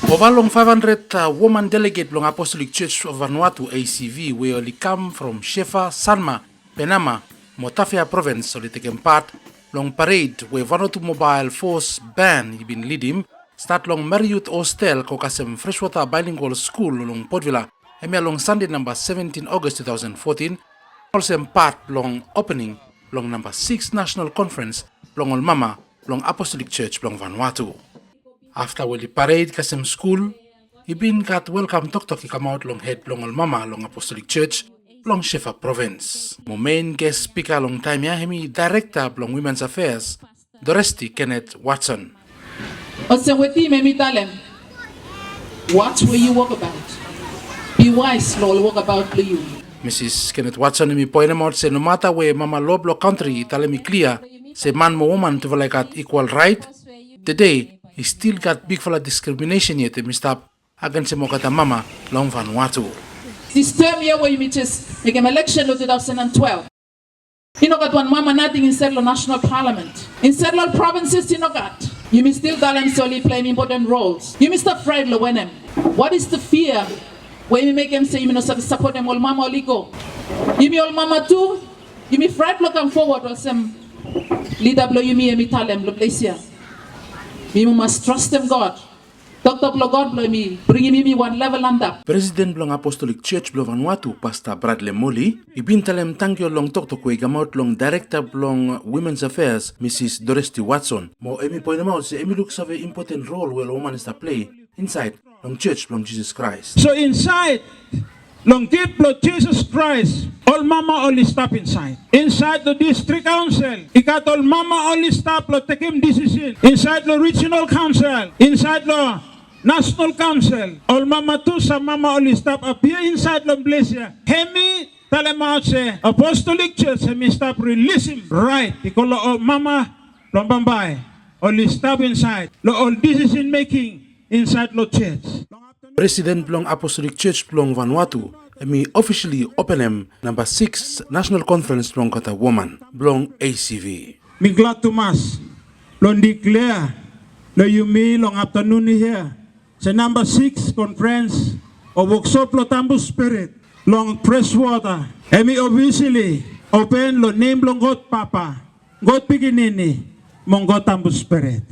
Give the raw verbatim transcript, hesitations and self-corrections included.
Ova long faef handred woman deleget blong Apostolic Church of Vanuatu, A C V, we oli kam from Shefa, Sanma, Penama mo Tafea provins oli tekem pat long pared we Vanuatu Mobael Fos Ban i bin lidim, stat long Marriott Hostel go kasem Freshwater Bilingual Skul long Port Vila, hemia long Sande namba seventin August two thousand fourteen, olsem pat blong opening blong namba sikis National Conference blong ol mama blong Apostolic Church blong Vanuatu. Afta we oli pared kasem skul, i bin gat welkam toktok i kamaot long hed blong ol mama long Apostolic Church blong Shefa provins. Mo mein ges spika long taem ya hemi Daerekta blong Women's Affairs, Doresti Kenneth Watson. Olsem wetem hemi talem, watch where you walk about. Be wise long ol wokabaot blong yu. Misis Kenneth Watson hemi poenemaot se nomata we mama loa blong kantri i talem i klia se man mo woman tufala i gat ikwal raet, tede i stil gat bigfala diskriminesen yet hemi stap agensem olgeta mama long Vanuatu. Dis tem ya we yumi jes mekem eleksen long two thousand and twelve, i no gat wan mama nating insaed long National Parliament. Insaed long ol provinces i no gat. Yumi stil talem se oli pleim impoten rols. Yumi stap fraet long wanem? What is the fear we yumi mekem se yumi no save sapotem ol mama oli go? Yumi ol mama tu, yumi fraet blong kam fowod olsem lida blong yumi hemi talem long ples ya. Yumi mas trastem God. Toktok blong God blong yumi bringim yumi wan level antap. Presiden blong Apostolic Church blong Vanuatu, Pasta Bradley Moli, i bin talem tangkiu long toktok we i kamaot long Daerekta blong Women's Affairs, Misis Doresti Watson, mo hemi poenemaot se hemi luksave impoten rol we ol woman i stap plei insaed long Church blong Jisas Kraes. So insaed long gif blong Jisas Kraes, ol mama oli stap insaed. Insaed long distrik kaonsel i gat ol mama oli stap long tekem disisen. Insaed long rijinal kaonsel, insaed long nasonal kaonsel, ol mama tu, sam mama oli stap apia insaed long ples ya. Hemi talemaot se Apostolic Church hemi stap rilisim raet i go long ol mama blong bambae oli stap insaed long ol disisen meking insaed long church. Presiden blong Apostolic Church blong Vanuatu hemi ofisali openem namba sikis National Conference blong olgeta woman blong A C V. Mi glad tumas blong diklea long yumi long aftanun ya se namba sikis konferens o woksop blong Tambu Spirit long Freshwater hemi ofisali open long nem blong God Papa, God Pikinini, mo God Tambu Spirit.